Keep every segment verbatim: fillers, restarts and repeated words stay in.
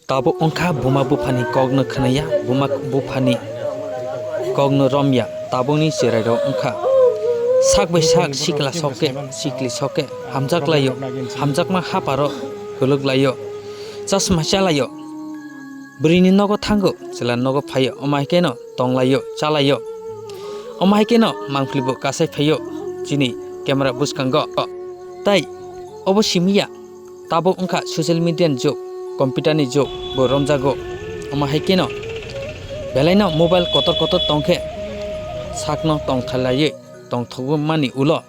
Tabuk wngkha buma buphani kokno khwnaya, buma buphani kokno romya, tabukni chwrairok wngkha sak bai sak sikla soke, sikli soke, hamjak laio, hamjakma haparo kwlwk laio, chasma chalaio, bwrwini nogo thango, chwla nogo phaio, omo hai kheno tonglaio, chalaio, omo hai kheno mangpili bo kasai phaio chini camera bwskango. Tai obo simiya. Tabuk wngkha social media ni jug, computer ni jug bo romjago. Omo hai kheno belaino mobile kotor kotor tongkhe sakno tongthalaiwi tongthogmani ulo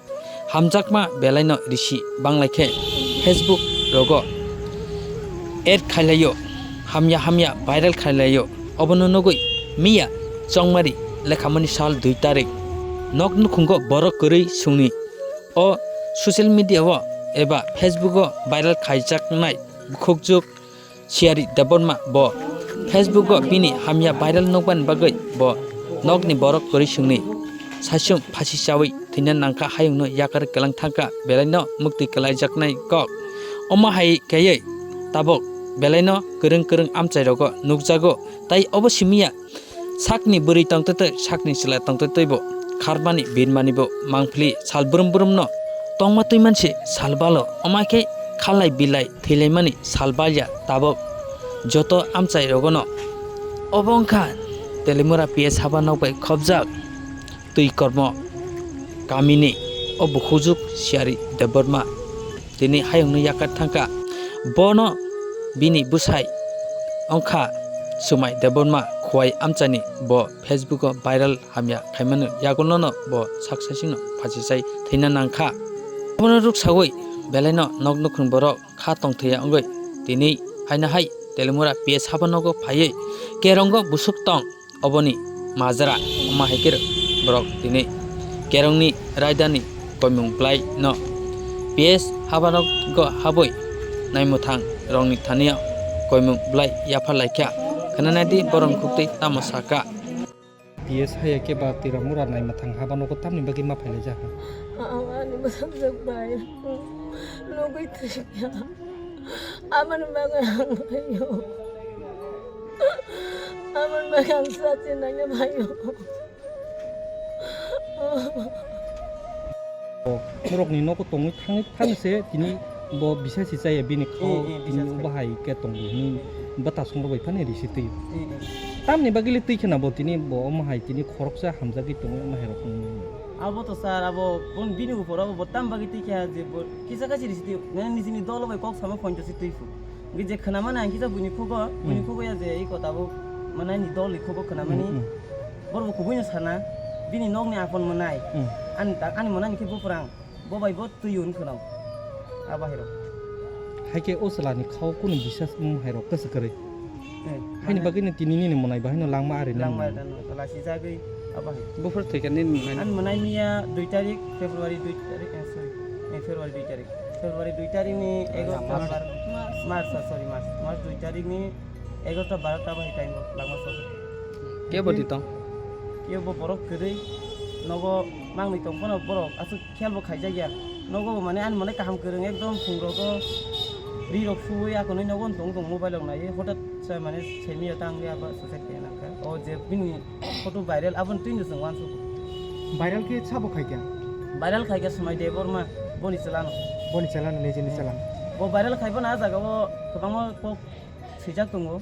hamjakma belaino risi banglaikhe Facebook rogo add khailaio, hamya hamya viral khailaio. Obono nugwi miya chongmari lekhamani sal dui tarik nok nukhungo borok kwrwi songni. O social media o eba Facebook o viral khaijaknai bukhukjuk Siyari Debbarma bo Facebook o bini hamya viral nukbani bagwi bo nokni borok kwrwi songni saichung phasi chawi thwina nangkha, hayungno yakar kelang thangkha, belaino mukti kwlaijaknai kok. Omo hai khaiwi tabuk belaino kwrwng kwrwng amchairogo nukjago, tai obo simiya sakni bwrwi tongtwtwi, sakni chwla tongtwtwi bo kharmani birmani bo mangpili sal brum brumno tongma twimansi sal balo, omo hai khe khalai bilai thwilaimani sal balya tabuk joto amchairogono. Obo wngkha Telimura P S haba nok bai khobjak twi kormo kamini o bukhukjuk Siyari Debbarma. Tini hayungno yakar thangkha. Bono bini bwsai wngkha Swmai Debbarma Khowai amchaini, bo Facebook o viral hamya khaimani yagulono bo sak saichungno phasi chai thwina nangkha. Bono ruksawi belaino nok nukhung borok kha tongthwiya wngwi tini haino hai Telimura P S haba nogo phaiwi kerongo busuk tong. Oboni majra wngma hai khe borok tini kerongni raidani koimung bwlai no P S haba nogo habwi naimwthang rokni thani o koimung bwlai yapha laikha. Khwnanai di borokni khuktwi tamo sakha. P S haya khe ba Telimura naimwthang haba nogo tamni bagwi ma phailaijak ha? Ang ani bwsajwk bai nugwi thwikha. Aboni bagwi ang phaio. Aboni bagwi ang sati nangya phaio. Borokni nogo tongwi thangwi thangse tini bo bisa si chaya bini khao, eh, eh, tini bisa ubo hai khe tongo hwnwi bwta songrok bai phano risi twi. Eh, eh. Tamni bagwi le twi kheno bo tini bo omo hai tini khoroksa hamjagwi tongo omo hai rok wngwi. Abo to sir, abo bon bini upor abo bo tam bagwi twi kha je bo kisa kaisa risi twi, nini nijini dolo bai kok sama phone to si twi phu. Hwnkhe je khwnamani ang kisa buini khugo, buini, hmm, khugo ya je iko tabuk mane ani dol ni khugo khwnamani. Hmm, hmm. Borok bo kubui no sana, bini nok ni aphon mwnai. Hmm. Ani ta-, ani mwnai ni khe buphurang, bo bai bo twi hwn khwnao. Abo hai rok. Hai khe o chwla ni khao kunu bisas wng hai rok kwchwk kwrwi. Eh, haini mane bagwi no tini nini mwnai bahai no langma ari nang. Langma ari nang, lasi jagwi abo hai. Buphur thwikha nini mwnai? Ani mwnai miya dui tarik February dui tarik, eh, sorry, eh, February dui tarik. February dui tarik ni egaroh March. March, March, sorry, March. March dui tarik ni egaroh ta baro ta bai time rok langma sok. Kebo di tong? Kebo borok kwrwi nogo mangni tong phano borok aswk khel bo khaijak ya. Nogo bo mane ani mane kaham kwrwng ekdom phung rogo ri rok suwi akonwi nogo tong tong mobile rok naiwi hotat sa mane semiyo tang ya ba suicide khe nangkha. O je bini photo viral aboni twino chwng uansukgo. Viral khe sabo khai kha? Viral khai kha Swmai Debbarma, boni chwlano. Boni chwlano, nijini chwlano. Bo viral khai bono ah jagao kwbangma kok swijak tongo.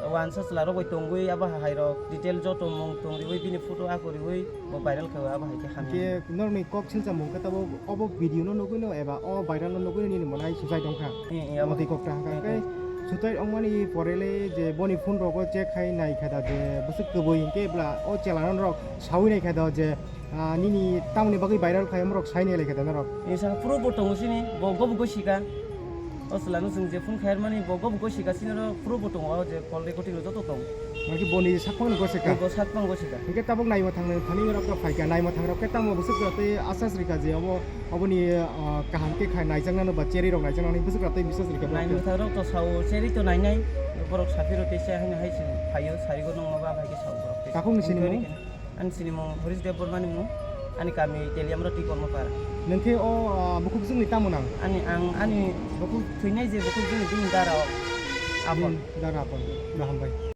Uansa chwlarok bai tongwi abo hai rok detail joto mung tong riwi bini photo ako riwi bo viral khai abo hai khe hamya. Hwnkhe norokni kok silsa mung khe tabuk obo video no nugwi no eba o viral no nugwi no nini mwnai suicide wngkha. Eh, eh, abo. Motwi kok ta hwnkha. Eh, khe eh. Suicide wngmani pore le je boni phone rogo check khai nai kha da je bwswk kwbwi hwnkhe bwla o chwla norok sawi nai kha da je, ah, nini tamoni bagwi viral khai omorok sai nai lai kha da norok. Ni sa proof bo tongo sini, bo gobo gosika. O chwla no chwng je phone khai mani bo gobo gosika sini ro proof bo tongo o je call recording rok joto tongo. Mane boni sakphang ni gosika? Bo sakphang gosika. Hwnkhe tabuk naima thangna thani rok no phaikha, naima thang rok khe tamo bwswk rok tei asas rikha je obo, oboni, ah, kaham khe khai naijaknano ba cherry rok naijaknani bwswk rok tei bisas rikha borok khe. Naima thang rok to sao cherry to nainai, borok saphiro tei se haino hai se phaio, sarigo nongma ba hai khe sao borok tei. Takhuk ni sini mung? Ani sini mung Horish Debbarma ni mung, ani kami Teliamura Twi Kormopara. Nwng khe o, ah, bukhuk jwngni tamo nang? Ani, ang, ani bukhuk thwinai je bukhuk jwngni bini dara o. Apple. Dara apple. Gahambai.